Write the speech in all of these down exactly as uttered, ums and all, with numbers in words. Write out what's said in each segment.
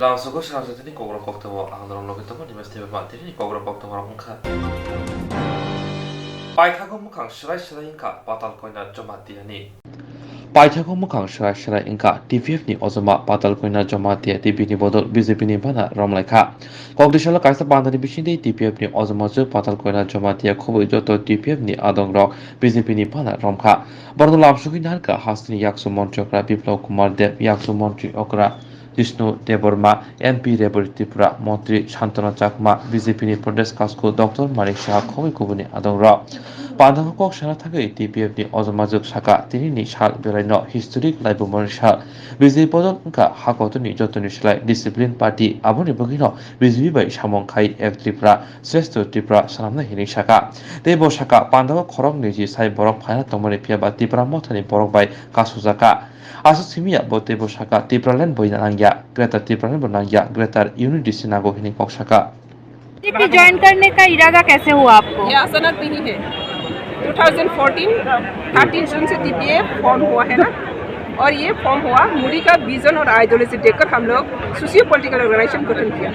Jang soko srang sotini kokrok koktwmao ang norok logi tongo, nima sitwma tini kokrok koktwma rok wngkha. Paithago mwkhang swrai swrai wngkha Patal Koina Jamatia ni. Paithago mwkhang swrai swrai wngkha T P F ni ojoma Patal Koina Jamatia tei bini bodol B J P ni bana romlaikha. Kokdisalo kaisa bandani bisingtwi T P F ni ojoma jwk Patal Koina Jamatia khobwi joto T P F ni adongrok B J P ni bana romkha. Borokno lamsogwi naharkha hasteni yaksu montri okra Biplab Kumar Deb, yaksu montri okra Jishnu Debbarma, M P Rebari Tripura, montri Santana Chakma, B J P ni Pradesh Kasku Doctor Manik Saha khobwi kubuni adongrok. Pandao kok sana thangwi T P F ni ojoma jwk saka tinini sal belaino historic laibumani sal. B J P bodol wngkha ha kotorni jotoni slai discipline party, aboni bagwino B J P bai samung khai Ek Tripura, Shrestho Tripura swnamnai hinwi saka. Tei bo saka, pandao khorok niji sai borok phaina tongmani, phiya ba Tipra Mothani borok bai kasujaka. Aswk simiya bo teibo saka, Tipraland bo nangya, Greater Tipraland bo nangya, Greater Unity se nango hinwi kok saka. BJP join करने का इरादा कैसे हुआ आपको? ये अचानक नहीं है। ट्वेंटी फ़ोर्टीन, थर्टीन जून से टीपीएफ फॉर्म हुआ है ना, और ये फॉर्म हुआ, मोदी का विजन और आइडियोलॉजी देखकर हम लोग सोशियो पॉलिटिकल ऑर्गेनाइजेशन गठन किया।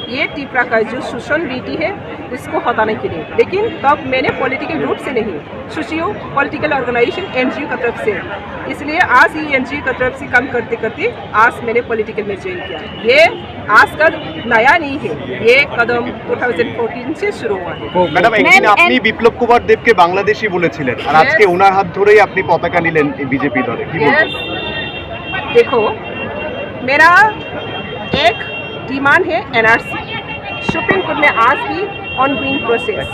ये टिपरा का जो शोषण रीति है, इसको हटाने के लिए, लेकिन तब मैंने पॉलिटिकल रूप से नहीं, सोशियो पॉलिटिकल ऑर्गेनाइजेशन, एनजीओ का तरफ से। इसलिए आज ये एनजीओ का तरफ से काम करते करते आज मैंने पॉलिटिकल में ज्वाइन किया। ये आज का नया नहीं है, ये कदम ट्वेंटी फ़ोर्टीन से शुरू हुआ है। ম্যাডাম, একদিন मैम, আপনি এন- বিপ্লব কুমার দেবকে বাংলাদেশি বলেছিলেন, আর আজকে यस। ওনার হাত ধরেই আপনি পতাকা নিলেন বিজেপি দলে, কি বলবেন? यस। देखो, मेरा एक डिमांड है एनआरसी। सुप्रीम कोर्ट में आज भी ऑनगोइंग प्रोसेस।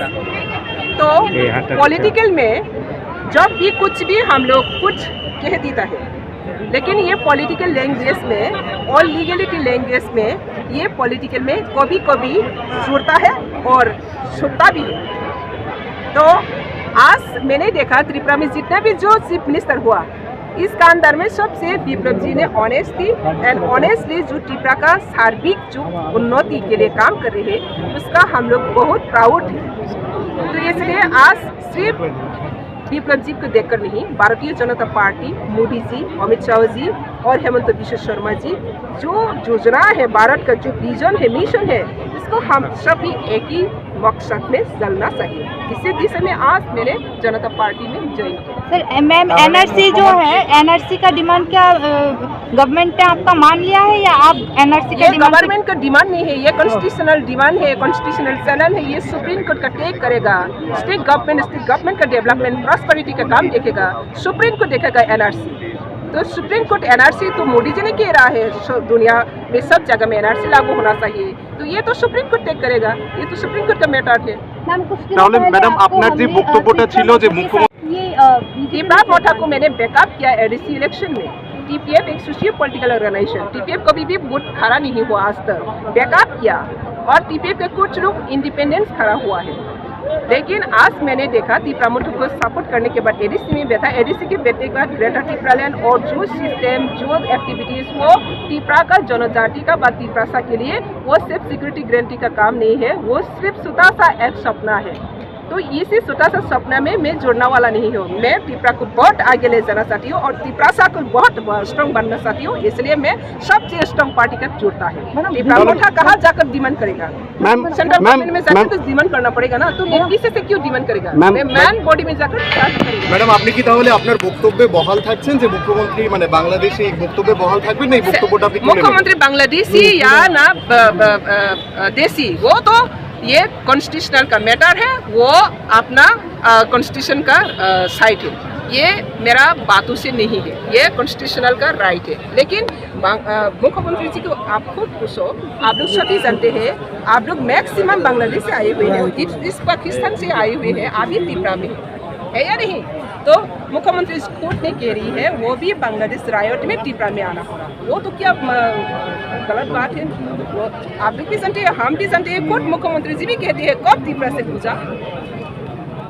तो ये यहाँ तक पॉलिटिकल में जब भी कुछ भी हम लोग कुछ कह देता है, लेकिन ये पॉलिटिकल लैंग्वेज में और लीगलिटी लैंग्वेज में ये पॉलिटिकल में कभी कभी जुड़ता है और छूटता भी है। तो आज मैंने देखा त्रिपुरा में जितना भी जो चीफ मिनिस्टर हुआ, इसका अंदर में सबसे विप्लव जी ने ऑनेस्टली एंड ऑनेस्टली जो टिपरा का सार्बिक जो उन्नति के लिए काम कर रहे हैं, उसका हम लोग बहुत प्राउड है। तो इसलिए आज सिर्फ विप्लव जी को देखकर नहीं, भारतीय जनता पार्टी, मोदी जी, अमित शाह जी और हेमंत बिश्व शर्मा जी जो योजना है, भारत का जो विजन है, मिशन है, इसको हम सभी एक ही मकसद में चलना चाहिए। इसी दिशा में आज मैंने जनता पार्टी में ज्वाइन किया। सर, मैम, एनआरसी जो है, एनआरसी का डिमांड क्या, अ, गवर्नमेंट ने आपका मान लिया है या आप एनआरसी का ये डिमांड गवर्नमेंट का डिमांड नहीं है, ये कॉन्स्टिट्यूशनल डिमांड है, कॉन्स्टिट्यूशनल चैलेंज है, ये सुप्रीम कोर्ट का टेक करेगा। स्टेट गवर्नमेंट, स्टेट गवर्नमेंट का डेवलपमेंट, प्रॉस्पेरिटी का काम देखेगा, सुप्रीम कोर्ट देखेगा एनआरसी। तो सुप्रीम कोर्ट एनआरसी तो मोदी जी ने कह रहा है, सो दुनिया में सब जगह में एनआरसी लागू होना चाहिए। तो ये तो सुप्रीम कोर्ट टेक करेगा, ये तो सुप्रीम कोर्ट का मैटर है। मैम, कुछ दिन তাহলে पहले ম্যাডাম, आपको আপনার যে हमने, अ, বক্তব্যটা ছিল যে মুখ্যমন্ত্রী ये, अ, बीजेपी टिपरा मोर्चा को मैंने बैकअप किया एडीसी इलेक्शन में। टीपीएफ एक सोशियो पॉलिटिकल ऑर्गेनाइजेशन, टीपीएफ कभी भी वोट खड़ा नहीं हुआ आज तक, बैकअप किया। और टीपीएफ के कुछ लोग इंडिपेंडेंस खड़ा हुआ है। लेकिन आज मैंने देखा टिपरा मोर्चा को सपोर्ट करने के बाद एडीसी में बैठा, एडीसी के बैठने के बाद ग्रेटर टिपरालैंड और जो सिस्टम, जो एक्टिविटीज वो टिपरा का जनजाति का व टिपरासा के लिए वो सिर्फ सिक्योरिटी गारंटी का काम नहीं है, वो सिर्फ छोटा सा एक सपना है। तो इसी छोटा सा सपना में मैं जुड़ने वाला नहीं हूँ। मैं टिपरा को बहुत आगे ले जाना चाहती हूँ और टिपरासा को बहुत स्ट्रॉन्ग बनना चाहती हूँ, इसलिए मैं सबसे स्ट्रॉन्ग पार्टी का जुड़ता है। मैडम, टिपरा मोर्चा कहाँ जाकर डिमांड करेगा? मैम, सेंट्रल मैम, गवर्नमेंट में जाकर मैम। तो डिमांड करना पड़ेगा ना, तो वो मैम। पीछे से क्यों डिमांड करेगा? मैम, मैं मैम। मैन बॉडी में जाकर क्या करेगा? ম্যাডাম, আপনি কি তাহলে আপনার বক্তব্যে বহাল থাকছেন যে মুখ্যমন্ত্রী, মানে, বাংলাদেশি এই বক্তব্যে বহাল থাকবেন, এই বক্তব্যটা আপনি তুলে নেবেন? মুখ্যমন্ত্রী বাংলাদেশি या ना, ब-, ब-, अ, अ, देसी, वो तो ये कॉन्स्टिट्यूशनल का मैटर है, वो अपना, अ, कॉन्स्टिट्यूशन का, अ, साइट है। ये मेरा बातों से नहीं है, ये कॉन्स्टिट्यूशनल का राइट है। लेकिन बांग-, अ, मुख्यमंत्री जी को आप खुद पूछो, आप लोग सभी जानते हैं, आप लोग मैक्सिमम बांग्लादेश से आए हुए हैं, इस, इस पाकिस्तान से आए हुए हैं, आप ही तिपरा में हैं, है या नहीं? तो मुख्यमंत्री खुद ने कह रही है, वो भी बांग्लादेश रायोट में तिपरा में आना पड़ा, वो तो क्या, म, गलत बात है? वो आप लोग भी जानते हैं, हम भी जानते हैं, खुद मुख्यमंत्री जी भी कहते हैं, कब तिपरा से पूछा?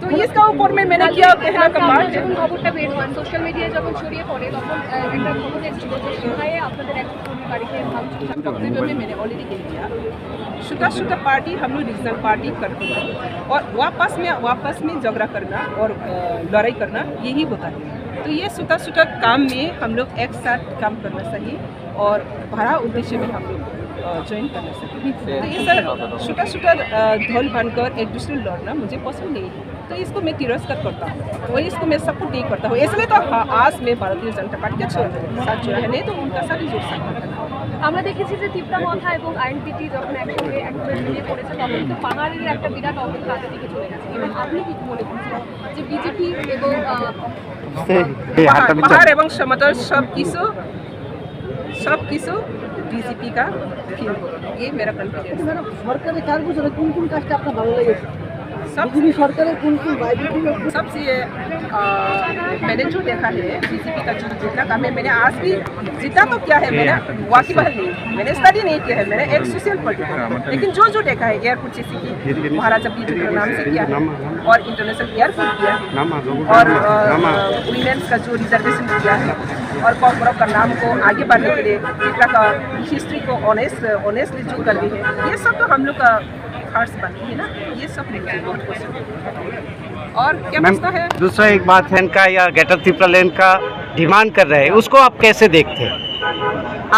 तो इसका ऊपर में मैंने क्या कहना का बात है? যখন খবরটা বের হয়, সোশ্যাল মিডিয়ায় যখন ছড়িয়ে পড়ে, তখন, আহ, একটা খবর এসেছিল যে সিংহাইয়ে আপনাদের এক কর্মীর বাড়িতে ভাঙচুর। वक्तव्य में मैंने ऑलरेडी कह दिया, छोटा छोटा पार्टी हम लोग रीजनल पार्टी करते हैं और वापस में, वापस में झगड़ा करना और, अ, लड़ाई करना यही होता है। तो ये छोटा छोटा काम में हम लोग एक साथ काम करना चाहिए और बड़ा उद्देश्य में हम लोग ज्वाइन करना सके। तो ऐसा छोटा छोटा ढोल बांधकर एक दूसरे लड़ना मुझे पसंद नहीं है, तो इसको मैं तिरस्कार करता हूँ और इसको मैं सपोर्ट नहीं करता हूँ। इसलिए तो आज मैं भारतीय जनता पार्टी के साथ जुड़ा है, नहीं तो उनका साथ ही जुड़ सकता। আমরা দেখেছি যে তিপ্রা মথা এবং আইএনপিটি যখন একসঙ্গে একসঙ্গে মিলিয়ে পড়েছে, তখন তো পাহাড়ের একটা বিরাট অবদান তাদের দিকে চলে গেছে। এবং আপনি কি মনে করছেন যে বিজেপি এবং পাহাড় এবং সমতল সব কিছু, সব কিছু বিজেপি কা ফিল, ये मेरा कॉन्फिडेंस। সরকারের চার বছরে কোন কোন কাজটা আপনার ভালো লেগেছে? বিজেপি সরকারের কোন কোন বাইরে सबसे मैंने जो देखा है बीजेपी का जो जितना काम है, मैंने आज भी जितना तो किया है, मैंने वाकिफ नहीं, मैंने स्टडी नहीं किया है, मैंने एक सोशल पॉलिटिकल, लेकिन जो जो देखा है एयरपोर्ट जैसे कि महाराजा बीजेपी नाम से किया है और इंटरनेशनल एयरपोर्ट किया है और वीमेंस का जो रिजर्वेशन किया है और कॉकबरक का नाम को आगे बढ़ने के लिए पिपरा का हिस्ट्री को ऑनेस्ट ऑनेस्टली जो कर दी है, ये सब तो हम लोग का हर्ष बनती है ना, ये सब मुझे बहुत पसंद है। और क्या पूछता है? दूसरा एक बात है, इनका यह ग्रेटर तिप्रा लैंड का डिमांड कर रहे हैं, उसको आप कैसे देखते हैं?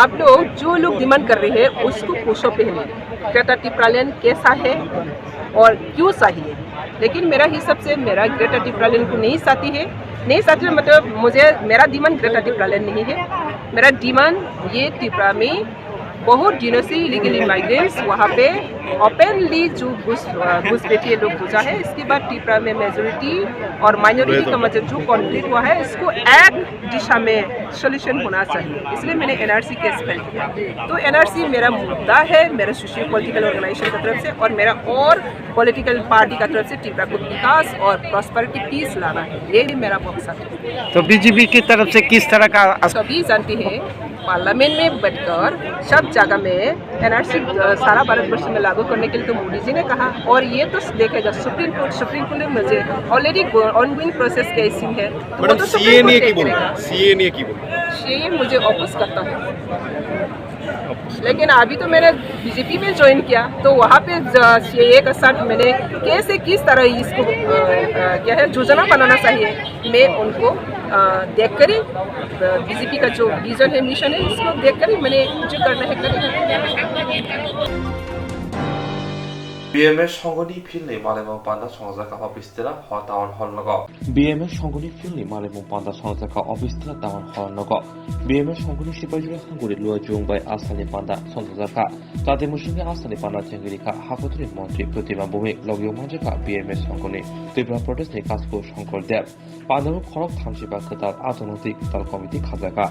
आप लोग जो लोग डिमांड कर रहे हैं उसको पूछो पहले, ग्रेटर तिप्रा लैंड कैसा है और क्यों चाहिए। लेकिन मेरा हिसाब से मेरा ग्रेटर तिप्रा लैंड को नहीं चाहती है, नहीं चाहती है मतलब मुझे, मेरा डिमांड ग्रेटर तिप्रा लैंड नहीं है। मेरा डिमांड ये तिप्रा में बहुत दिनों से इलीगल इमाइग्रेंट्स वहाँ पे ओपनली जो घुस घुसपैठी लोग घुसा है। इसके बाद तिप्रा में मेजोरिटी और माइनॉरिटी का मध्य जो कॉन्फ्लिक्ट हुआ है, इसको एक दिशा में सॉल्यूशन होना चाहिए, इसलिए मैंने एनआरसी केस फाइल किया। तो एनआरसी मेरा मुद्दा है, मेरा सोशियो पॉलिटिकल ऑर्गेनाइजेशन की तरफ से और मेरा और पॉलिटिकल पार्टी का तरफ से तिप्रा को विकास और प्रॉस्पेरिटी पीस लाना है, ये भी मेरा मकसद है। तो बीजेपी की तरफ से किस तरह का सभी जानते हैं, पार्लियामेंट में बैठकर सब जगह में एनआरसी सारा भारतवर्ष में लागू करने के लिए तो मोदी जी ने कहा। और ये तो देखेगा सुप्रीम कोर्ट, सुप्रीम कोर्ट में मुझे ऑलरेडी ऑनगोइंग प्रोसेस केस है। मैडम, सीए नहीं की बोल सीए नहीं की बोल सीए मुझे अपोज करता है, लेकिन अभी तो मैंने बीजेपी में ज्वाइन किया, तो वहाँ पे सीए का साथ मैंने कैसे किस तरह इसको अ, अ, क्या है योजना बनाना चाहिए, मैं उनको अ, देखकर ही बीजेपी का जो विजन है, मिशन है, इसको देखकर ही मैंने जो करना है करेंगे। BMS সংঘনি ফিল্ডনি মালেমো পান্ডা সংজাকা অফিস তেরা হ টাউন হল নগর। BMS সংঘনি ফিল্ডনি মালেমো পান্ডা সংজাকা অফিস তেরা টাউন হল নগর। BMS সংঘনি সিপাহীজলা হাঙ্গুরি লুয়া Jung bai asalni panda songjakha. Chate musungni asalni panda chengri kha haphotni montri Protima Bhowmik, logio manjakha BMS সংঘনি Tripura Pradesh ni Kasku Shankar Deb. Pandao khorok thamsiba kwtal adono twi kwtal committee khajakha.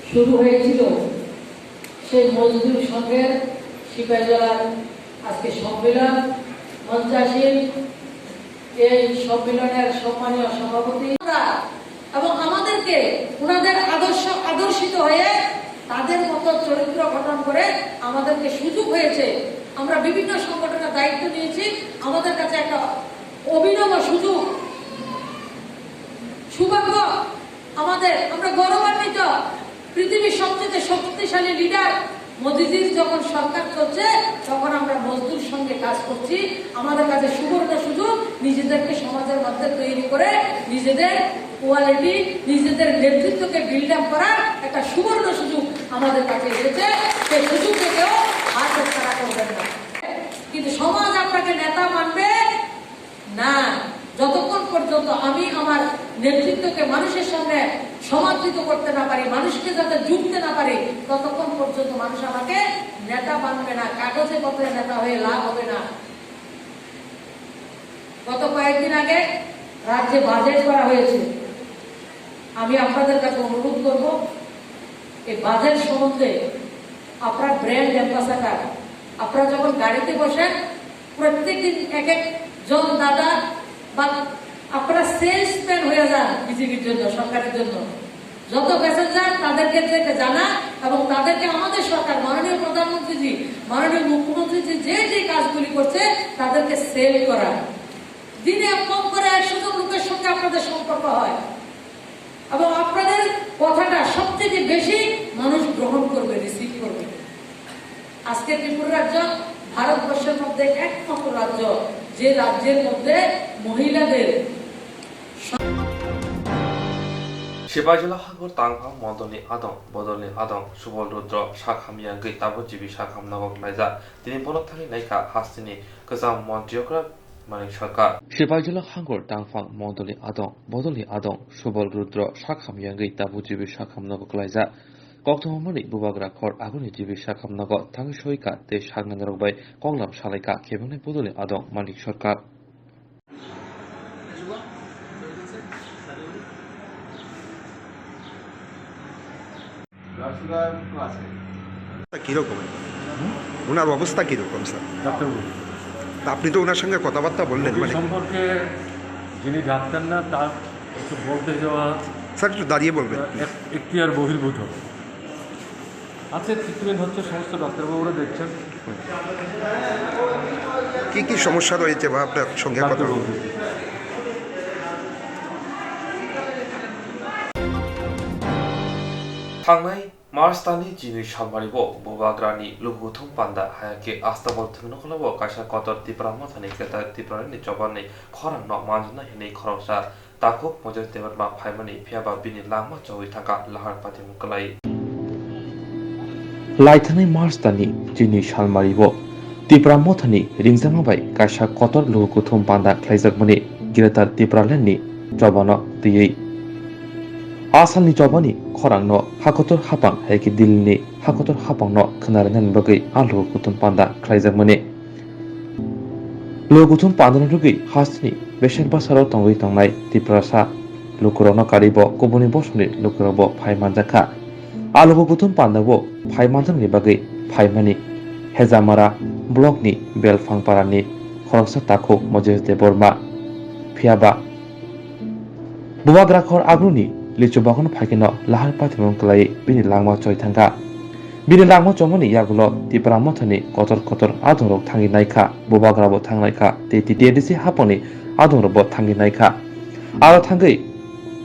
শুরু হয়েছিল সেই মজদুর সংঘের সিপাহীজলার আজকে সম্মেলন। মঞ্চাসীন এই সম্মেলনের সম্মানীয় সভাপতি এবং আমাদেরকে ওনাদের আদর্শ আদর্শিত হয়ে তাদের মতো চরিত্র গঠন করে আমাদেরকে সুযোগ হয়েছে, আমরা বিভিন্ন সংগঠনের দায়িত্ব নিয়েছি, আমাদের কাছে একটা অভিনব সুযোগ, সৌভাগ্য আমাদের, আমরা গৌরবান্বিত। পৃথিবীর সবচেয়ে শক্তিশালী লিডার মোদিজির যখন সরকার চলছে, তখন আমরা মজদুর সঙ্গে কাজ করছি। আমাদের কাছে সুবর্ণ সুযোগ নিজেদেরকে সমাজের মধ্যে তৈরি করে নিজেদের কোয়ালিটি, নিজেদের নেতৃত্বকে বিল্ড আপ করার একটা সুবর্ণ সুযোগ আমাদের কাছে এসেছে। সেই সুযোগকে কেউ হাতছাড়া করবেন না। কিন্তু সমাজ আপনাকে নেতা মানবে না। যতক্ষণ পর্যন্ত আমি আমার নেতৃত্বকে মানুষের সামনে সমাদৃত করতে না পারি, মানুষকে যাতে জুটতে না পারি, ততক্ষণ পর্যন্ত মানুষ আমাকে নেতা মানবে না। কাগজে পত্রে নেতা হয়ে লাভ হবে না। গত কয়েকদিন আগে রাজ্যে বাজেট করা হয়েছে। আমি আপনাদের কাছে অনুরোধ করব, এই বাজেট সম্বন্ধে আপনার ব্র্যান্ড অ্যাম্বাসাডার, আপনারা যখন গাড়িতে বসেন, প্রত্যেকদিন এক এক জন দাদা বা আপনারা সেলসম্যান হয়ে যান বিজেপির জন্য, সরকারের জন্য। যত প্যাসেঞ্জার তাদেরকে থেকে জানা এবং তাদেরকে আমাদের সরকার, মাননীয় প্রধানমন্ত্রীজি, মাননীয় মুখ্যমন্ত্রীজি যে যে কাজগুলি করছে তাদেরকে সেল করা। দিনে কম করে একশো জন লোকের সঙ্গে আপনাদের সম্পর্ক হয় এবং আপনাদের কথাটা সবথেকে বেশি মানুষ গ্রহণ করবে, রিসিভ করবে। আজকে ত্রিপুরা রাজ্য ভারতবর্ষের মধ্যে একমাত্র রাজ্য, যে রাজ্যের মধ্যে মহিলাদের Sipaijala Hangor Tangphang Mondolni Adong, Bodolni Adong, Subol Rudro, Sakham Yangwi, Tabuk G B Sakham Nogo Klaijak, tini bono thangwi naikha hasteni kwcham Montri Okra Manik Sarkar. Sipaijala Hangor Tangphang Mondolni Adong, Bodolni Adong, Subol Rudro, Sakham Yangwi, Tabuk G B Sakham Nogo Klaijak, Koktwma Mani Bubagra Khor Aguni G B Sakham Nogo thangwi soika tei saknani rok bai koklam salaika khebengnai Bodolni Adong Manik Sarkar. তা কিরকম? ওনার অবস্থা কিরকম, স্যার? ডাক্তারবাবু। তা আপনি তো ওনার সঙ্গে কথাবার্তা বললেন, রোগী মানে সম্পর্কে যিনি ডাক্তার না, তার একটু বলতে যাওয়া স্যার, একটু দাঁড়িয়ে বলবেন, প্লিজ। এক-, এখতিয়ার বহির্ভূত। আছে, ট্রিটমেন্ট হচ্ছে, সমস্ত ডাক্তারবাবুরা দেখছেন। কি কি সমস্যা রয়েছে বা আপনার সঙ্গে কথা ডাক্তারবাবু। বলুন। Thangnai March talni jini salmari bo Bubagrani lukuthum panda hayakhe Astabol thwngnokhla bo kaisa kotor Tipra Mothani kwtal Tiprani chobanni khorangno manjana hinwi khoroksa Takhuk Moses Debbarma phaimani, phiyaba bini langma chowi thangkha lahar patimung kwlai. Laithanai March talni chini salmari bo Tipra Mothani ringjakma bai kaisa kotor lukuthum panda khlaijakmani Greater Tipraland ni chobano twiwi. A salni chobani khorangno hakotor hapang hai khe Delhi ni hakotor hapangno khwnarinani bagwi a lukuthum panda khlaijakmani. Lukuthum pandani rwgwi hasteni bwswk bwsaro tongwi tongnai Tiprasa lukurokno karwi bo kubuni bosongni lukurokbo phai manjakha. A lukuthum pandao phai manjaknani bagwi phaimani Hejamara block ni Belphang parani khoroksa takhuk Moses Debbarma. Phiyaba Bubagra Khor Agruni lichu bagan phaikhe no lahar patimung kwlai bini langma choi thangkha. Bini langma chomani yagulo Tipra Mothani kotor kotor adongrok thangwi naikha, Bubagra bo thangnaikha, tei T T A D C haponi adongrok bo thangwi naikha. Aro thangwi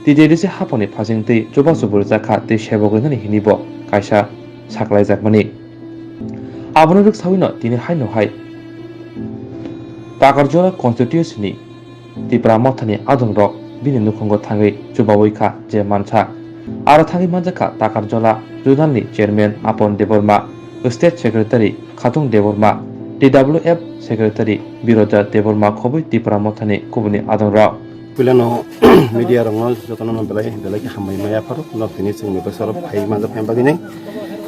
T T A D C haponi phasing tei chubachu bo rwjakha tei sebok rinani hinwi bo kaisa saklaijakmani. Abono rwksawino tini haino hai Takarjora constituency ni Tipra Mothani adongrok bini nukhungo thangwi chubawi kha je mansa. Aro thangwi manjakha Takarjola Zonal ni Chairman Apon Debbarma, State Secretary Khatung Debbarma, T W F Secretary Biroja Debbarma khobwi Tipra Mothani kubuni adongrok. Puilano media rokno jotono no belai belai khe hambai maya pharo no tini chwngni bwsarok phai manjak phai bagwi nai.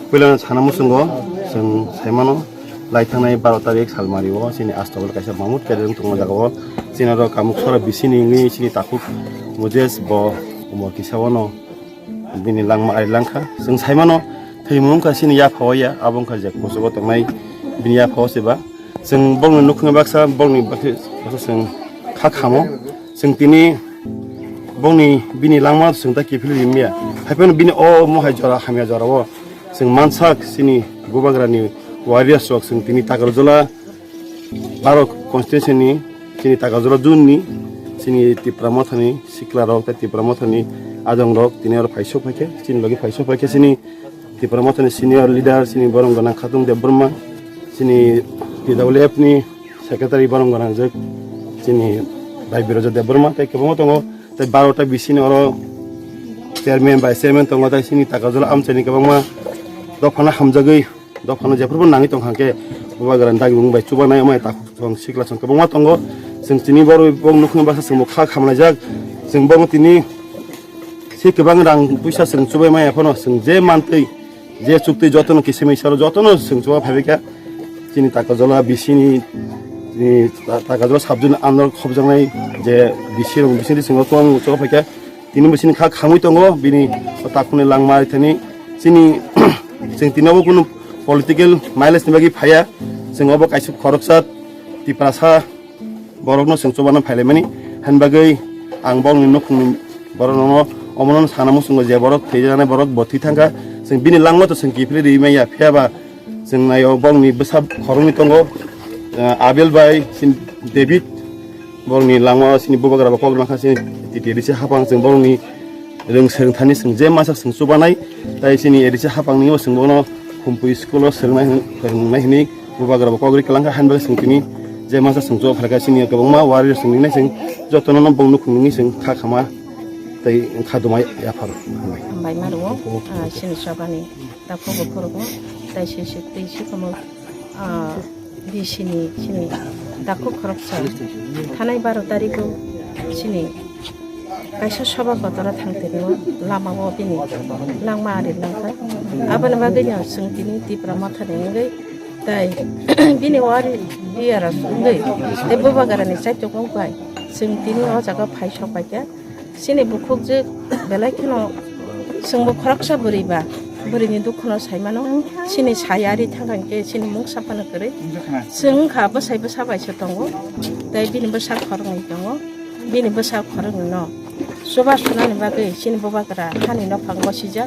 Puilano sana muchungo chwng saimano. Lai thangnai baro tarik salmari o chini Astabol kaisa mamut khe wng tongma jaga o chini oro Kamuksora bisini wngwi chini takhuk Moses bo umor kisa o no bini langma ari langkha. Chwng saimano thwimung wngkha chini yapha o ya, abo wngkha je kuchugo tongnai bini yapha o se ba. Chwng bongni nukhungni baksa bongni baksa baksa chwng kha khamo. Chwng tini bongni bini langma chwng ta kiphilwi maya. Haiphano bini o mohai jora hamya jora o chwng mansak chini Bubagrani warriors rok chwng tini Takarjola baro constituency ni chini Takarjola zone ni chini Tipra Mothani sikla rok tei Tipra Mothani adong rok tini oro phaisok phaikhe chini logi phaisok phaikhe chini Tipra Mothani senior leader chini borom gwnang Khatung Debbarma, chini T W F ni secretary borom gwnang jwk chini Bhai Biroja Debbarma tei kwbangma tongo. Tei baro ta bisini oro chairman, vice chairman tongo, tei chini Takarjola amchaini kwbangma dophano hamjagwi, dophano jephuru nangwi tongkha khe Bubagrani dagimung bai chubanai amai takhuk song sikla song kwbangma tongo. Chwng chini borok bo nukhung baksa chwngbo kha khamlaijak. Chwng bono tini se kwbang rang puisa chwng chubai maya phano chwng je mantwi je chukti jotono kisimwi salo jotono chwng chuba phaibai kha. Chini Takarjola bisini, chini Ta-, Takarjola subject ni under khobjaknai je bisi rok bisini chwng chuba phai kha. Tini bo chini kha khamwi tongo, bini takhukni langma rithani chini chwng tini bo kunu political mileage ni bagwi phaiya. Chwng obo kaisa khoroksa Tiprasa borokno chwng chubana phailaimani. Hani bagwi ang borokni nukhungni borokno omono sana muchungo je borok thwijaknai borok bo thwi thangkha. Chwng bini langma to chwng kiphilwi rwi manya, phiyaba chwng naio borokni bwsa khoroknwi tongo, eh, Abel bai chini David. Borokni langmao chini bubagra bo kok rwna kha chini T T A D C hapang chwng borokni rwng swrwng thani chwng je masa chwng chubanai. Tai chini A D C hapangni o chwng bono Khumpui school o swrwngnai hwn-, phwrwngnai hwnwi bubagra bo kok rwi kwlang kha, hani bagwi chwng tini je masa chwng chuba phaikha chini kwbangma warriors chwng rinai chwng jotono no bongno khungnwi chwng kha khama. Tei khadumai yaphar hambai. Hambai ma rwo, ah, chini sobani takhuk bukhuk rokno, tei se se tei se komo, ah, bisi ni chini takhuk khoroksa thanai baro tarikh o chini kaisa soba kotora thang tini o lama o bini langma ari langkha. Aboni bagwi no chwng tini Tipra Motha ni wngwi tei bini wari biyara wngwi tei bubagra ni chaitokmung bai chwng tini o jaga phai sok pai kha. Chini bukhukjwk belai kheno chwngbo khoroksa bwrwi ba, bwrwini dukhono sai mano. Chini saya ri thang khe chini mungsa phano kwrwi. Chwng wngkha bwsai bwsa bai se tongo, tei bini bwsa khoroknwi tongo. Bini bwsa khoroknwino chuba sunani bagwi chini bubagra hani nophang gosijak,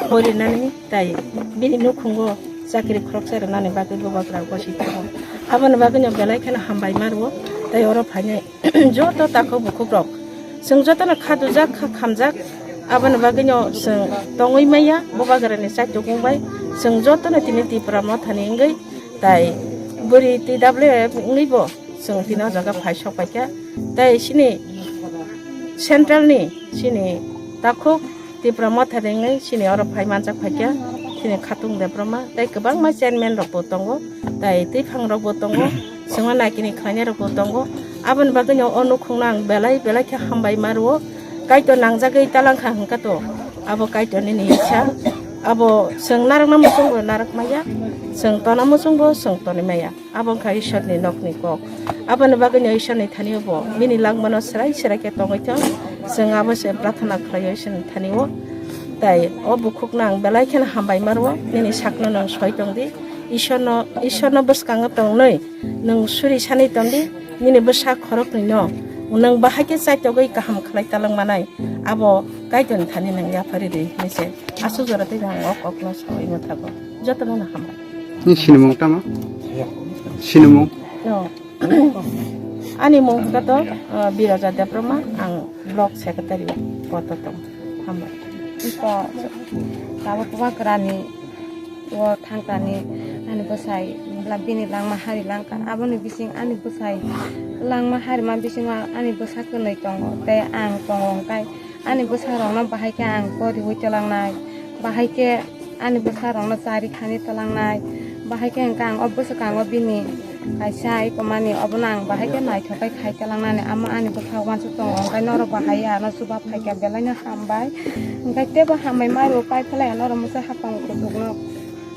porinani tei bini nukhungo chakri khoroksa rwnani bagwi bubagra gosijak. Aboni bagwino belai kheno hambai ma rwo, tei oro phainai joto takhuk bukhuk rok, chwng jotono khadujak, kha khamjak, aboni bagwino chwng tongwi maya, bubagrani chaitokmung bai chwng jotono tini Tipra Mothani wngwi, tai bwrwi T W F wngwi bo chwng tini o jaga phai sok paikha, tai chini central ni chini takhuk Tipra Motha rengwi chini oro phai manjak phaikha, chini Khatung Debbarma, tei kwbangma chairman rok bo tongo, tei twiphang rok bo tongo, chwngno naikini khlainai rok bo tongo. Aboni bagwino o nukhungno ang belai belai khe hambai ma rwo. Kaitor nangjagwi talangkha hwnkha to, abo Kaitor nini isa. Abo chwng narwkna muchung bo narwk maya, chwng tona muchung bo chwng tonwi maya. Abo wngkha Ishwarni nokni kok. Aboni bagwino Ishwarni thani-o bo bini langmano swrai swrai khe tongwi thung. Chwng abo se prarthana khlaio Ishwarni thani-o. Tai o bukhukno ang belai kheno hambai ma rwo. Nini sakno nwng soi tong di. Ishwarno, Ishwarno bwskango tongnwi nwng suri sanwi tong di. Nini bwsa khoroknwino nwng bahai khe chaitogwi kaham khlai talwng manai. Abo Kaitorni thani nwng yapharwi rw hinwi se aswk jora twi ang o kokno saui mwthago. Jotono no hambai. Ni sinimung tamo? Sinimung? No. Ani mung hwnkha to, uh, Biroja Debbarma, ang block secretary kotor tong. Hambai. Iko tabuk bubagrani o thangkani ani bwsai bla-, bini langma hari langkha. Aboni bising ani bwsai langma harima bisingo ani bwsa kwnwi tongo tei ang tongo, hwnkhe ani bwsarokno bahai khe ang poriui twlangnai, bahai khe ani bwsarokno chari khani twlangnai, bahai khe hwnkhe ang o bwswkango bini kaisa ikomani obono ang bahai khe naithok khe khai twlangnani, amo ani bwsarok uansuk tongo, hwnkhe norok bahai ano chuba phaikha belaino hambai, hwnkhe teibo hambai maibo pai phlai norok mwsai hapang kuchukno.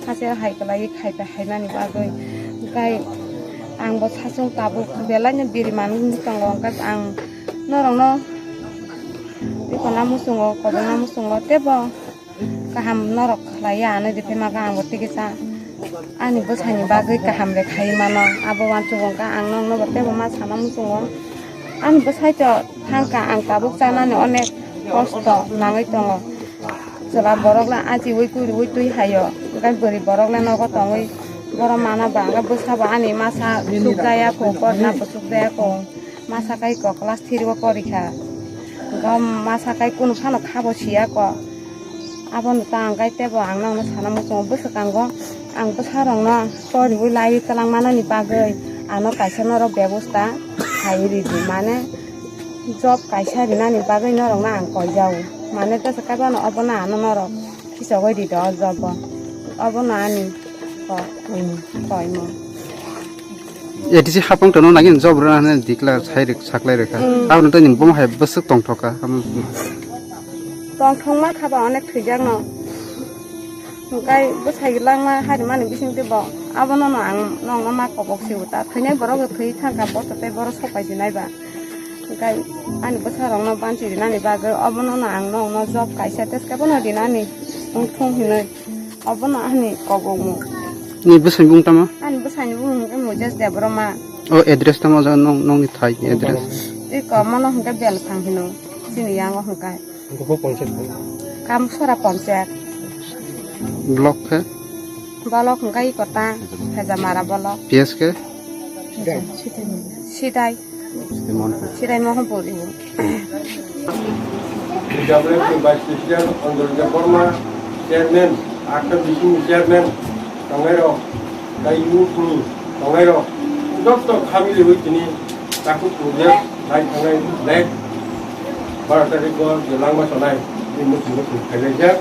Hache hai kwlaiwi khai pai hainani bagwi. Hwnkhe ang bo sasung tabuk belaino biri manwi tongo, hwnkhe ang norokno tei kona muchungo, kobongma muchungo, teibo kaham norok khlaiya ano, je phema khe ang bo tei kisa ani bwsaini bagwi kaham de khai mano. Abo uansuk wngkha ang nokno bo teibo ma sana muchungo. Ani bwsai to thangkha, ang tabuk chanani onek kosto nangwi tongo. Chwla borok le achiui kuriui twi haio, hwnkhe bwrwi borok le nogo tongwi borok mano ba, hwnkhe bwsa bo ani masa chukjaya kho, korna bo chukjaya kho, masa kai kok class three o porikha, hwnkhe masa kai kunu phano kha bo siya kho. Abono ta hwnkhe teibo ang nokno sana muchungo bwswkango ang bwsarokno poriui laiwi twlang manani bagwi ano kaisa norok bebosta khaiwi ridi, mane job kaisa rinani bagwi norokno ang koijao, mane tesa kaibono obono ano norok. Kisogoi di do job o. Obono ani ko, koimo. A D C hapang tono nagin job rwna hwnwi declare sai rwk, saklai rwkha. Mm. Aboni tei nini bomo hai bwswk tongthoka. Tongthokma kha ba onek thwijakno. Hwnkhe bwsai langma harimani bisingtwi bo abono no ang nokno ma kobok sibo ta. Thwinai borok thwi thangkha bo tei borok sopai sinai ba. Hwnkhe ani bwsarokno banchi rinani bagwi obono no ang nokno job kaisa teskhe bono rinani wngthung hinwi obono ani kobokmung. Ni bwsani bung tamo? Ani bwsani bung hwnkhe Mojes Debbarma. O address tamo jaga nong, nongni thai ni address? Iko mono hwnkhe Belphang hino chini yango hwnkhe. Gopo ponchayat. Kamsora ponchayat. Block khe? Block hwnkhe iko ta Hejamara block. P S khe? Sidai. Sidai Mohanpur ibo. P W P Vice President Anjali Debbarma, Chairman, Akhta Bising Chairman, tongairok, tai youth ni tongairok, joto family wi tini takhuk project lai thangnai black. Baro tarikh o je langma chonai, bini muchungo chwng phailaijak.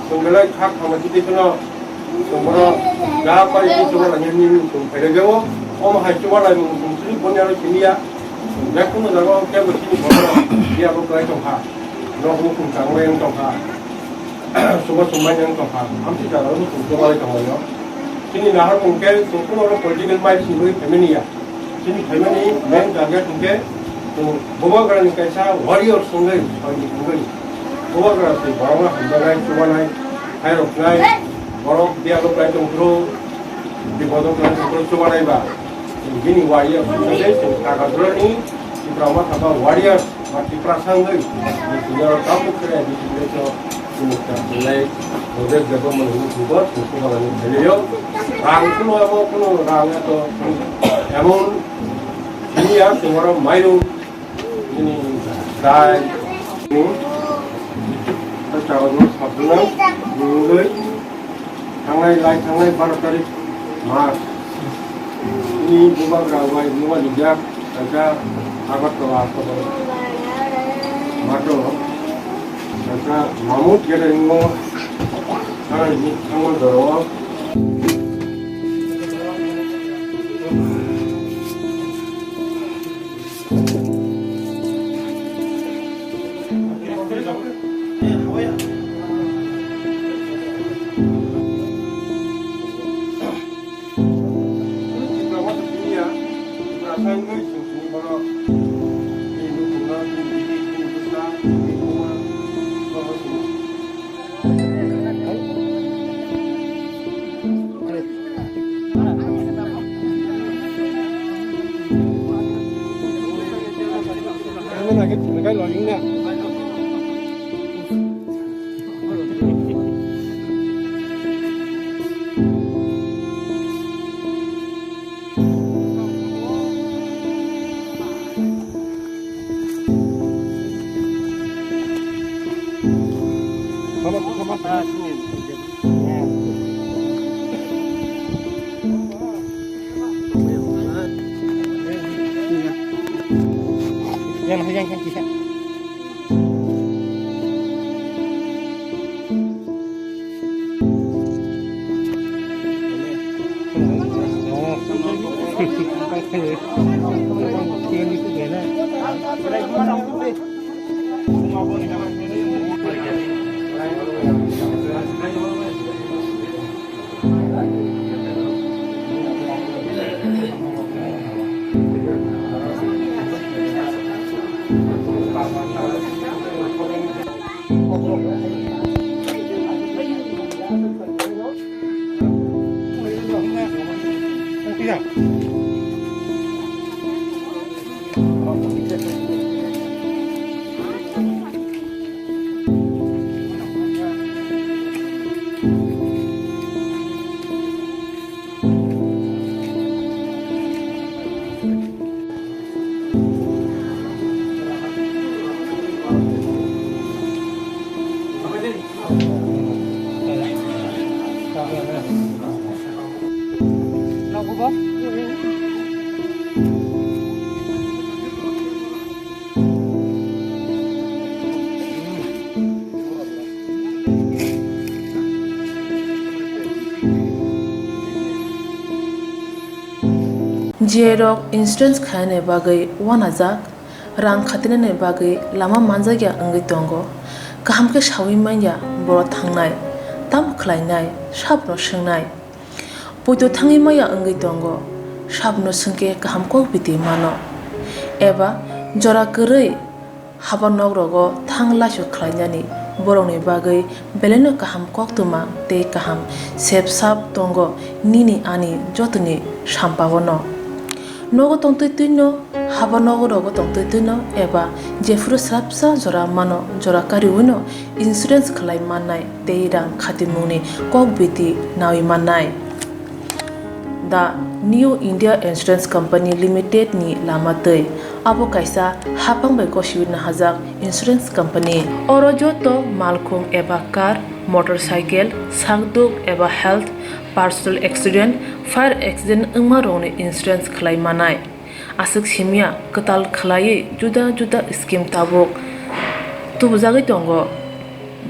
Chwng belai kha khamati tei kheno chwng bono ja pai tei chuba lainani chwng phailaijao. Omo hai chuba laimung chwng chini boni aro simi ya. Chwng je kunu jaga o kebo chini borok rok biyabo kwlai tongkha. Nok nukhung tangmani wng tongkha. Chuba chwng manya wng tongkha. Amtwi jaga o chwng chuba lai tonglaio. Chini naharmung khe chwng kunu oro political mind simi phaimani ya. Chini phaimani main target hwnkhe, chwng Bubagrani kaisa warriors wngwi, soinik wngwi, Bubagra se borokno hamjaknai, chubanai, khairoknai, borok biyalo kwlai tongphuru, bipodo kwlai tongphuru chubanai ba, chwng bini warriors wngwi, chwng Kagadroni, Tipra Motha ba warriors, ba Tiprasa wngwi, chwng oro tabuk khe, Chini ta belai Buddhist Debbarma ni bubar, buku halani thailayo. Rang kuno amo kuno rang eto emon ini ya, tomorrow mairum ini dai ini. Chawal no sabduna nungoi. Thangnai lai thangnai baro tarik March. Ini bubagra bai muga lijak, kaisa Agartala hospital. Mato, kaisa Mamut Gathering o, thangnai ni thangma jora o. J rok insurance khainani bagwi uanajak, rang khatinani bagwi lama manjakya wngwi tongo. Kaham khe saui manya borok thangnai, tamo khlainai, sabono swngnai. Poito thangwi maya wngwi tongo, sabono swngkhe kaham kok biti mano. Eba jora kwrwi haba nok rogo thang laisu khlainani borokni bagwi belaino kaham koktwma tei kaham sep sap tongo nini ani jotoni sampao no. Nogo tongtwi twino, haba nogo rogo tongtwi twino eba jephuru swrapsa jora mano jora kariwino insurance khlai mannai tei rang khatimungni kok biti naui mannai. The New India Insurance Company Limited ni lama twi. Abo kaisa haphang bai gosiwi nahajak insurance company. Oro joto malkhung eba car, motorcycle, sakduk eba health, personal accident, fire accident wngma rokni insurance khlai manai. Aswk simya kwtal khlaiwi juda juda scheme tabuk tubujagwi tongo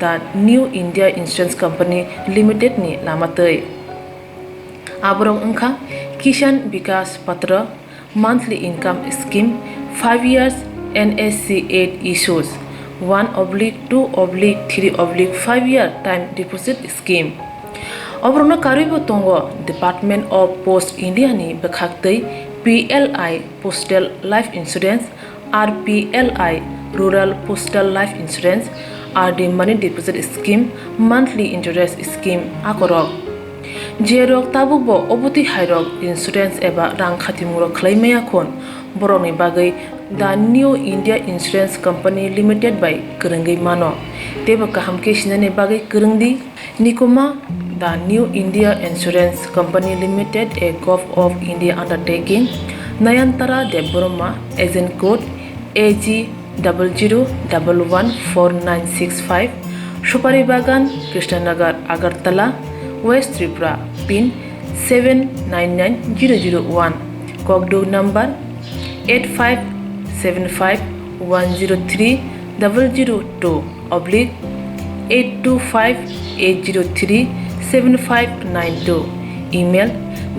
The New India Insurance Company Limited ni lama twi. Aborok wngkha Kisan Vikas Patra, monthly income scheme, five years N S C eight issues, one oblique two oblique three oblique five year time deposit scheme. Oborokno karwibo tongo Department of Post India ni bwkhaktwi P L I Postal Life Insurance, R P L I Rural Postal Life Insurance, R D Money Deposit Scheme, Monthly Interest Scheme akorok. Jerok tabukbo obotwi hairok insurance eba rang khatimungrok khlai maya khun, borokni bagwi The New India Insurance Company Limited bai kwrwngwi mano. Teibo kaham khe sinani bagwi kwrwng di. Nikuma, The New India Insurance Company Limited, a Govt of India undertaking, Nayantara Debbarma, agent code A G double zero double one four nine six five, Supari Bagan, Krishnanagar, Agartala, West Tripura, pin seven nine nine zero zero one, Kokduk number eight five seven five one zero three double zero two oblique eight two five eight zero three seven five nine two, email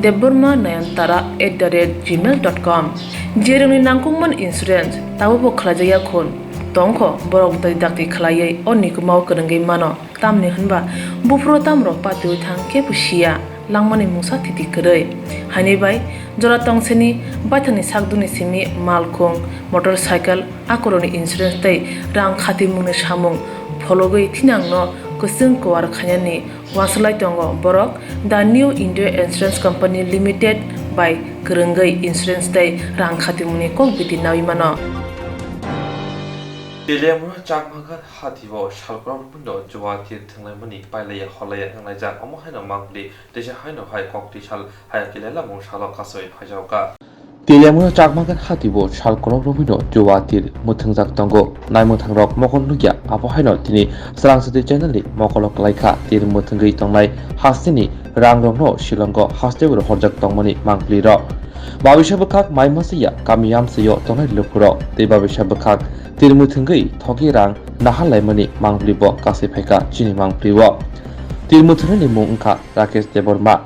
debbarma nayantara at the rate gmail dot com. Jerokni nangkukmani insurance tabukbo khlaijakya khun tongkho, borok bwtwi dakti khlaiwi o nikumao kwrwngwi mano. Tamni hwnba buphuru tamrok patiwi thang kebo siya, langmani mungsa thiti kwrwi. Haini bai jora tongseni baithangni sakdukni simi malkhung, motorcycle, akorokni insurance tei rang khatimungni samung phologwi thinangno kwchwng kuar khainani uansuk lai tongo borok The New India Insurance Company Limited bai kwrwngwi insurance tei rang khatimungni kok biti naui mano. Teliamura Chakmagar hatio salkorok rokno Juwa tir thwnglaimani pailaiya holaia wnglaijak, omo haino mangpili teisa haino hai kok twi sal hai kilaila mung salo kasui phaijaokha. Teliamura Chakmagar hatio salkorok rokno Juwa tir mwthwngjak tongo. Naimwthangrok mokol nukya, abo haino tini Swrang Swtwi channel ni mokolo kwlaikha tir mwthwngwi tongnai hasteni rangrokno Shillongo hasteo rohorjak tongmani mangpili rok. Babisa bwkhak mai masaya kami amchaio tongnai lukurok tei babisa bwkhak tir mwthwngwi thogi rang nahar laimani mangpili bo kasui phaikha chini mangpili o. Tir mwthwngnani mung wngkha Rakesh Debbarma.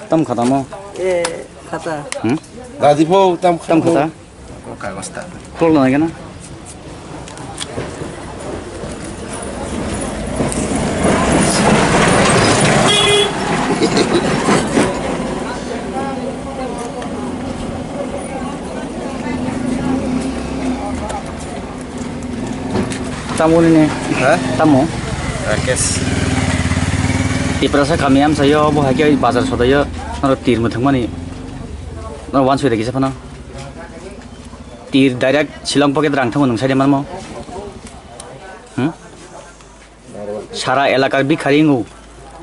Tam khatamo. Eh, khata. Hmm? Dadi po tam tam khata. Kol na gana. Tamo nini? Ha? Tamo? Rakesh. Tiprasa kami amchaio, bo hai khe bazar sodaio, noro tir mwthwngmani. Noro wansoi da kisa phano. Tir direct Shillong pocket rang thango nwng side manmo. Hmm? Sara elakar bikhari wngo.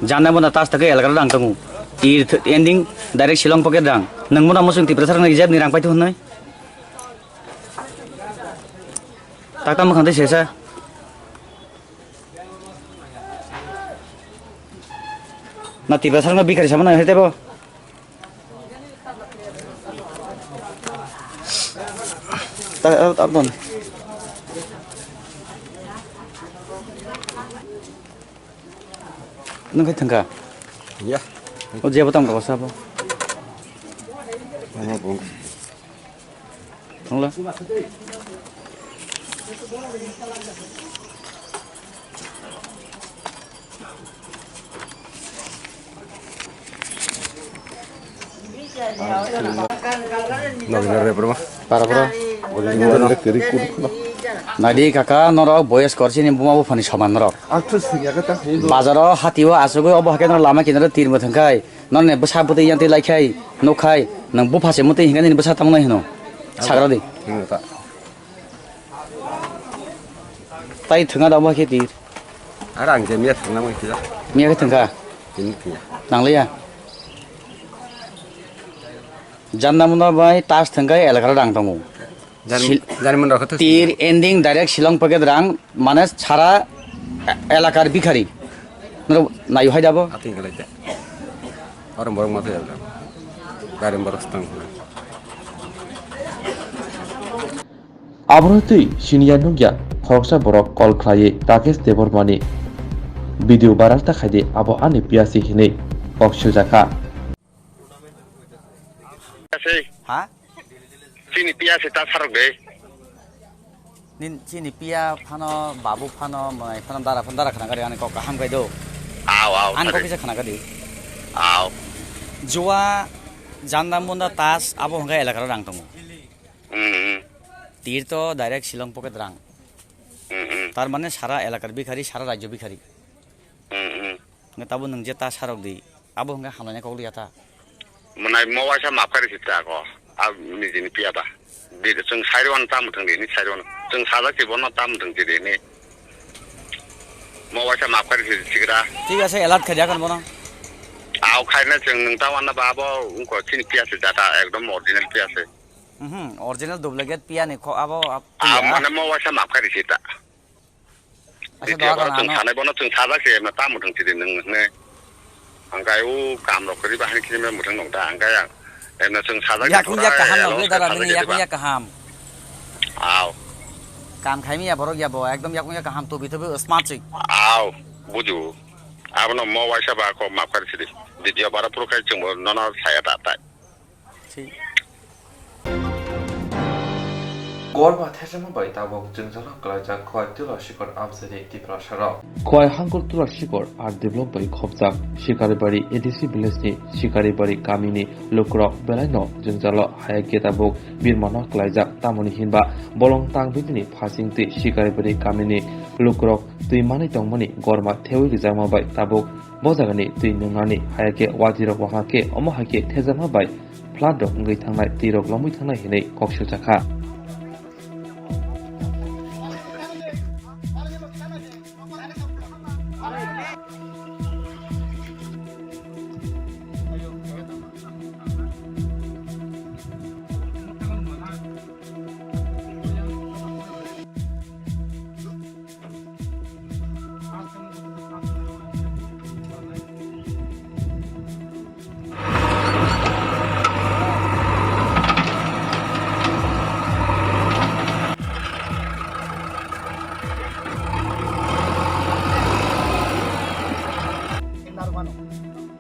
Janna bana tas taka elakar rang tongo. Tir th-, ending direct Shillong pocket rang. Nwng mona musung Tiprasa rang jeb ni rang paithu hwnwi. Takta mwkhang tei sesa. Na Tiprasa rang bikhari sama na hete bo. Ta, ta, ta, ta. Nung khai thangka? Ya. O jebo tam ka sabo. Ano bung. Thangla. Nadi kaka norok boyes korsini buma buphani soman norok. Bazaro hatio asugwi obo hakhe norok lama kinaro tir mwthwng khai. Norni bwsa bwtwi yantwi lai khai, nuk khai, nwng bupha se mwtwi hinkhe nini bwsa tamo nai hino? Sagra di. Hinwi ta. Tai thwngna da omo khe tir. Ara ang je miya thwngna mai khe. Miya khe thwngkha? Tini thwngya. Nangliya? Janna muna bai tas thwngkha elakara rang tongo. Jan-, Sil-, janmani rok khe to tir sini. Ending direct Shillong pocket rang, mane sara e-, elakar bikhari. Noro nayo hai dabo? Ating kalai te. Orang borok ma thaya. Gari borok stang. Abono twi siniya nukya khoroksa borok call khlaiwi Rakesh Debbarmani video viral ta khaidi, abo ani piyasi hinwi kok siljakha. Sei. Ha? Chini piyasi ta sarok de. Nin chini piya phano, babu phano, mai phano, dara phano, dara khana gari ani kok kaham khai do. Aw, aw, ani kok sare. Kisa khana gari. Aw. Jua, janda munda tas, abo hwnga elakaro rang tongo. Hmm, hmm. Tir to direct Shillong pocket rang. Hmm, hmm. Tar mane sara elakar bikhari, sara rajyo bikhari. Hmm, hmm. Nge tabo nwng je ta sarok di, abo hwnga hamlaina kok liya ta. Mwnai mo waisa map kari sita ko, a nijini piya ba. Di chwng sairuan tam thang di ni sairuan. Chwng sajak si bono tam thang si di ni. Mo waisa map kari si sigra. Thik ase, alert khaidi akhon bono. Aw khaina chwng nwng ta wanna ba abo wngko chini piya se jata ekdom original piya se. Mhm, original duplicate piya ni kho abo ap-, Ah, piya. Mane mo waisa map kari sita. Asa Di doha tiya bono gana chwng ano. Sanai bono chwng sajak se emna tam thang si di nwng ne. Angkai u kam rok kari bahani kini me muthang nong ta angkai ang. Emna chwng sajak Yakung yak kaham nong le dara sajak nini yakung yak kaham. Aw. Kam khaimi ya borok ya bo ekdom yakung yak kaham tobi tobi smart si. Aw, buju. Abono mo waisa ba ko map kari sidi. Video bara puro kai chwng bo nono saya ta tai. Si. Korma thesama bai tabok jwngjalo kwlaijak Khowai Tula Sikor amchaini Tiprasarok. Khowai Hangkor Tula Sikor R D block bai khopjak Sikaribari A D C village ni Sikaribari kamini lukurok belaino jwngjalo haya khe tabok birmano kwlaijak, tamoni hinba bolong tang bidini phasing twi Sikaribari kamini lukurok twi manwi tongmani gorma thewi rijakma bai tabok bo jagani twi nungnani haya khe wadirok wahakhe omo hai khe thejakma bai flood rok wngwi thangnai, twi rok lomwi thangnai hinwi kok siljakha.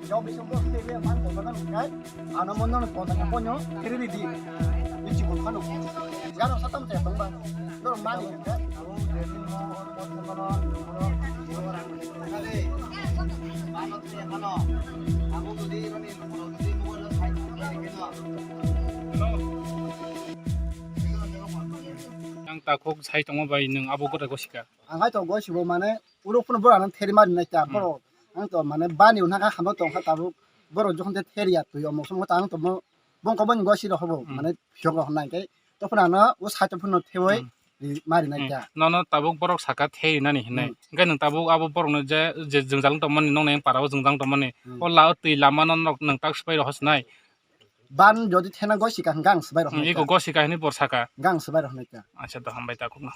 Yang bisa bos T V yang mana kau kena lukai, ano mono kau tanya konyo, kiri di di, di cikul kanu, jaro satam saya tong bang, dorong mani kan, Yang takhuk sai tongma bai nung abo gota gosika. Ang hai to gosibo mane, uro phano borok ano theri mari nai ta, hmm, borok ang to mane bani hwnka hamo tongkha tabuk, borok jokhon te theri ya twi omok somok ta ang to mo bongkha boni gosi rok hobo, hmm, mane phiyok rok hwnna hwnkhe to phano ano o side o phano thewi, hmm, ri mari nai, hmm, ta. Nono tabuk borok saka theri nani hinai. Hmm. Hwnkhe nwng tabuk abo borok no je, je jwngjal wng tongmani, nokni para o jwngjal wng tongmani. Hmm. O la o twi lama no nok nwng tak swbai rok sinai. Ban jodi thena gosi ka hwnkhe ang swbai rok, hmm, hwnai iko ta. Gosi ka hinwi bor saka. Hwnkhe ang swbai rok hwnai ta. Acha to hambai ta khukno.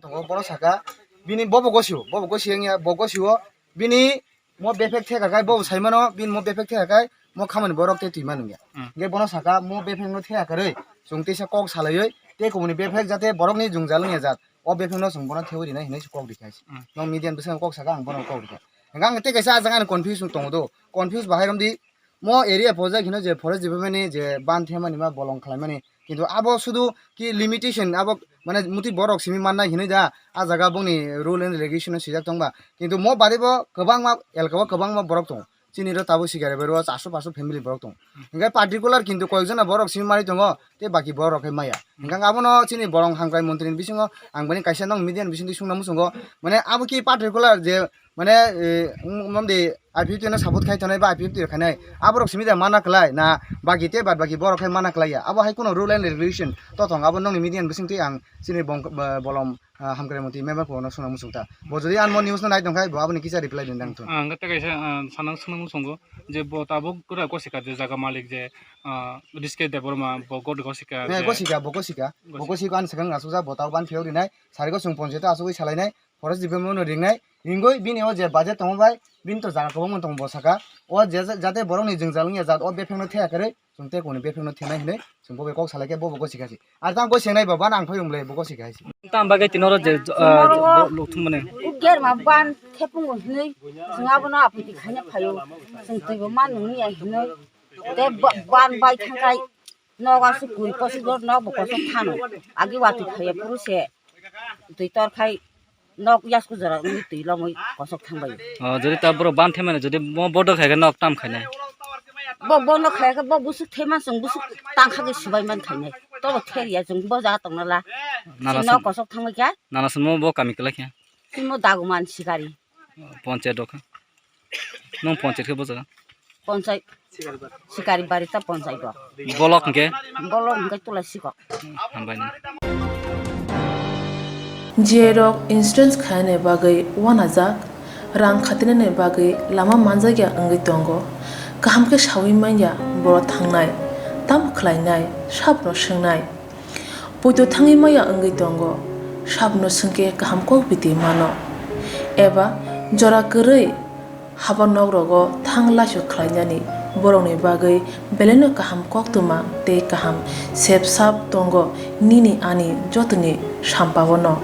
Tongo, bono saka, bini bobo gosio, bobo gosi wngya, bo gosio, bini mo befek theka kai, bobo sai mano, bini mo befek theka kai, mo khamani borok tei twi manu ya. Hmm. Hwnkhe bono saka, mo befek no theka karwi, chwng teisa kok salaiwi, tei kumuni befek jate borokni jwngjal wngya jat, o befek no chwng bono thewi rinai hinwi se kok rikha. Hmm. No media ni bwskango kok saka, ang bono kok rikha. Hwnkhe ang tei kaisa ah jaga ani confuse tongo do, confuse bahai romdi, mo area project hino je forest department ni je ban themani ma bolong khlaimani, kintu abo sudu ki limitation abo mane muti borok simi mannai hinwi da, ah jaga bongni rule and regulation no swijak tongba, kintu mo bari bo kwbangma elka o kwbangma borok tongo, chini ro tabuk sikare bai ro chaso paso family borok tongo, hwnkhe particular kintu koyekjona borok simi manwi tongo tei baki borok khe maya, hwnkhe abono chini bolong hamkrai montri ni bisingo ang bini kaisa nong media ni bisingtwi sungna muchungo, mane abo ki particular je mane, eh, wng-, wng di I P F T no support khai tongnai ba I P F T rok khainai, aborok simi da mana klai na, baki tei bad baki borok khai mana klai ya, abo hai kuno rule and regulation to thong, abo nongni media ni bisingtwi ang chini bong-, bo-, bolom, ah, hamkrai mantwi member phone no sungna muchung ta, bo jodi ang mo news no nai tong khai bo aboni kisa reply din dang thun. Ang tei kaisa, ah, sanang swnang muchungo je bo tabuk pura gosika je jaga malik je, ah, Riske Debbarma bo god gosika. Eh, je gosika, bo gosika, bo gosika. Gosika ang swkang asukjak bo tabuk ban phiyok rinai, sarigo chwng ponchayat o asugwi salainai, forest department no ringnai, ringwi bini o je budget tongo bai, bini to jaga kwbangma tongo bo saka. O je, jate borokni jwngjal wngya jat o befekno thea kwrwi, Chwng tei kuni bebak no thenai hinwi chwng bo bai kok salai khe bo bo gosi kha si. Ar tang gosi nai baba nang phai rwng le bo gosi kha si. Tam bagwi tini oro je, ah, Tomorrow bo luk thum mani. Uger ma ban thepung hinwi chwng abono aphuti khaina phaio. Chwng twi bo man nung ya hinwi. Te ba-, ban bai thangkai nogo aswk kuri kosok jor nogo bo kosok thano. Agi watwi phaiya phuru se twi tor khai nok yasku jora wngwi twi lomwi kosok thangbai. Oh, jodi ta borok ban themani jodi mo bodo khai khe nok tam khainai. Bo bono khai khe bo busuk thema chwng busuk tangkha khe subai man khainai. Tobo theriya chwng bo jaga tongna la. Nana Chwng nok sam-, kosok thangbai kha. Nana samo bo kami kwlai khe. Timo daguman sikari. Ponchayat rok kha. Nung ponchayat khe bo jaga? Ponchayat. Sikari bari ta ponchayat bo. Bolok hwnkhe? Bolok hwnkhe Tulasi kok. Hambai nung. Jiyai rok insurance khainani bagwi uanajak, rang khatinani bagwi lama manjakya wngwi tongo. Kaham khe saui manya borok thangnai, tamo khlainai, sabono swngnai. Poito thangwi maya wngwi tongo, sabono swngkhe kaham kok biti mano. Eba jora kwrwi haba nok rogo thang laisu khlainani borokni bagwi belaino kaham koktwma tei kaham sep sap tongo nini ani jotoni sampaono.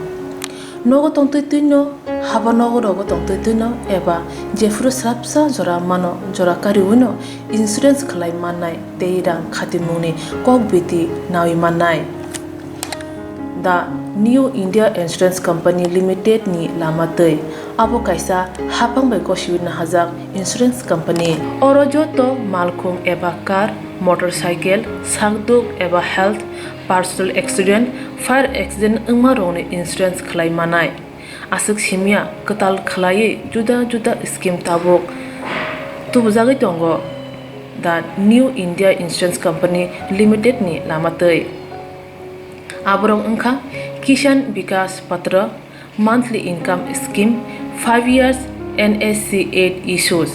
Nogo tongtwi twino, haba nogo rogo tongtwi twino eba jephuru srapsa jora mano jora kariwino insurance khlai mannai tei rang khatimungni kok biti naui mannai. The New India Insurance Company Limited ni lama twi abo kaisa hapang bai gosiwi nahajak insurance company. Oro joto malkhung eba car, motorcycle, sakduk eba health, personal accident, fire accident wngma rokni insurance khlai manai. Aswk simya kwtal khwlaiwi juda juda scheme tabuk tubujagwi tongo the New India Insurance Company Limited ni lama twi. Aborok wngkha Kisan Vikas Patra, monthly income scheme, five years N S C eight issues,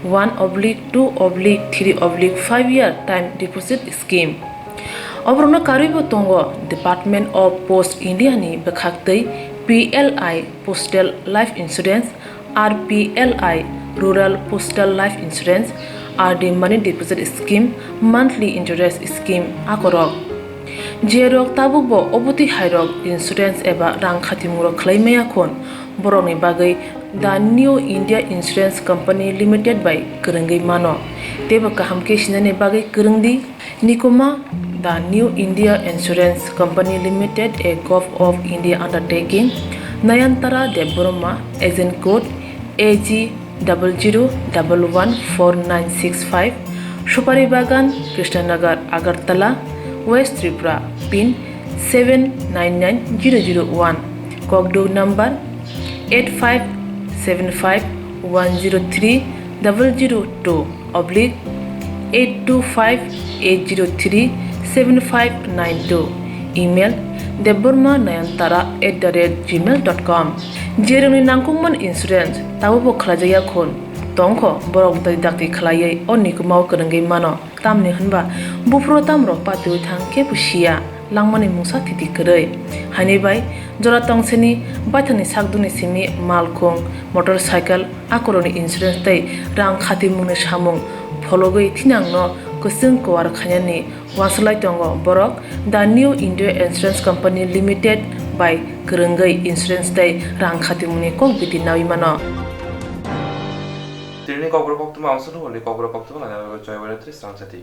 one oblique two oblique three oblique five year time deposit scheme. Oborokno karwibo tongo Department of Post India ni bwkhaktwi P L I Postal Life Insurance, R P L I Rural Postal Life Insurance, R D Money Deposit Scheme, Monthly Interest Scheme akorok. Jerok tabukbo obotwi hairok insurance eba rang khatimungrok khlai maya khun, borokni bagwi The New India Insurance Company Limited bai kwrwngwi mano. Teibo kaham khe sinani bagwi kwrwng di. Nikuma, The New India Insurance Company Limited, a Govt of India undertaking, Nayantara Debbarma, agent code A G double zero double one four nine six five, Supari Bagan, Krishnanagar, Agartala, West Tripura, pin seven nine nine zero zero one, kokduk number eight five seven five one zero three double zero two oblique eight two five eight zero three seven five nine two, email debbarma nayantara at the rate gmail dot com. Jerokni nangkukmani insurance tabukbo khlaijakya khun tongkho, borok bwtwi dakti khlaiwi o nikumao kwrwngwi mano. Tamni hwnba buphuru tamrok patiwi thang kebo siya, langmani mungsa thiti kwrwi. Haini bai jora tongsini baithangni sakdukni simi malkhung, motorcycle, akorokni insurance tei rang khatimungni samung phologwi thinangno kwchwng kuwar khainani uansuk lai tongo borok The New India Insurance Company Limited bai kwrwngwi insurance tei rang khatimungni kok biti naui mano. Tini kokborok koktwma ang sunu hwnwi kokborok koktwma laina bagwi Joy Wara Tris Rangchati.